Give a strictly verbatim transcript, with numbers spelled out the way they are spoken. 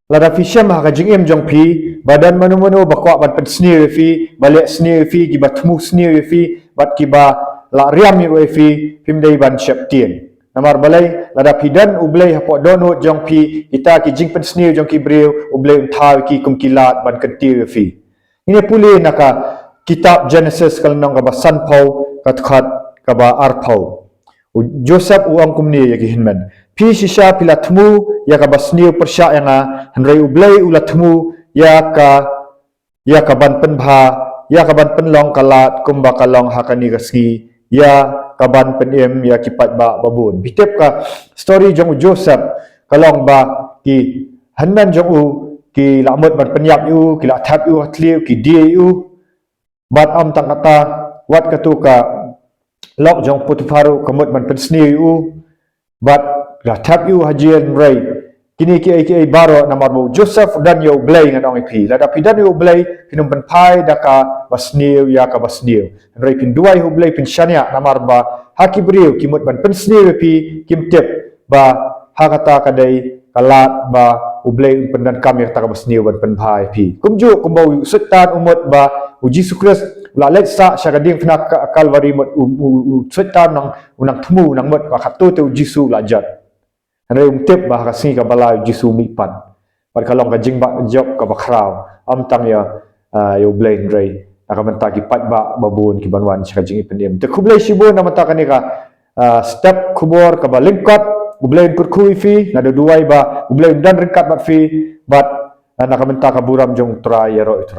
Lada phi shem ha ka jingim jong phi ba don mano mano ba kwah ban pynsniew ïa phi, ba leh sniew ïa phi, kiba thmu sniew ïa phi, bad kiba lah riam ïa phi, phim dei ban sheptieng. Namar balei? Lada phi don U Blei hapoh dohnud jong phi, kita ki jingpynsniew jong ki briew, U Blei un thaw ïa ki kum ki lad ban kyntiew ïa phi. Ngin ïa pule na ka kitab Genesis ka lynnong kaba sanphew, ka dkhot kaba arphew. U Joseph u ong kumne ïa ki hynmen: Phi shisha phi la thmu ïa kaba sniew pyrshah ïa nga, hynrei U Blei u la thmu ïa ka, ïa ka ban pynbha, ïa ka ban pynlong ka lad kumba ka long ha kane ka sngi, ïa ka ban pynim ïa ki paidbah babun. Phi tip ka story jong u Joseph, ka long ba ki hynmen jong u ki la mut ban pynïap ïa u, ki la thep ïa u ha thliew, ki die ïa u. Bad ym tang kata, wat katto ka lok jong u Potiphar ruh ka mut ban pynsniew ïa u, bad la thep ïa u ha jel. Hynrei kine kiei kiei baroh namar ba u Joseph u don ïa U Blei. Ngan ong ïa phi, lada phi don ïa U Blei, phin ym pynphai da kaba sniew ïa kaba sniew. Hynrei phin duwai ha U Blei, phin shaniah, namar ba ha ki briew ki mut ban pynsniew ïa phi, kim tip ba ha kata ka dei ka lad ba U Blei un pyndonkam ïa kata kaba sniew ban pynbha ïa phi. Kumjuh kumba u Soitan u mut ba u Jisu Khrist u la leit sah sha ka diengphna ka Kalbari, mut u, u, u Soitan u nang, u nang thmu, u nang mut ba katto te u Jisu u la jot. Hynrei um tip ba ha ka sngi kaba lai u Jisu u mihpat. Bad ka long ka jingbah jop kaba khraw, ym tang ïa, ah, ïa U Blei hynrei na ka bynta ki paidbah babun ki ban wan sha ka jingïapynim. Te khublei shibun na ka bynta kane ka, ah, step khubor kaba lyngkot. U Blei un kyrkhu ïa phi, nga da duwai ba U Blei un don ryngkat bad phi, bad, ah, na ka bynta ka burom jong U Trai, ïaroh ïa U Trai.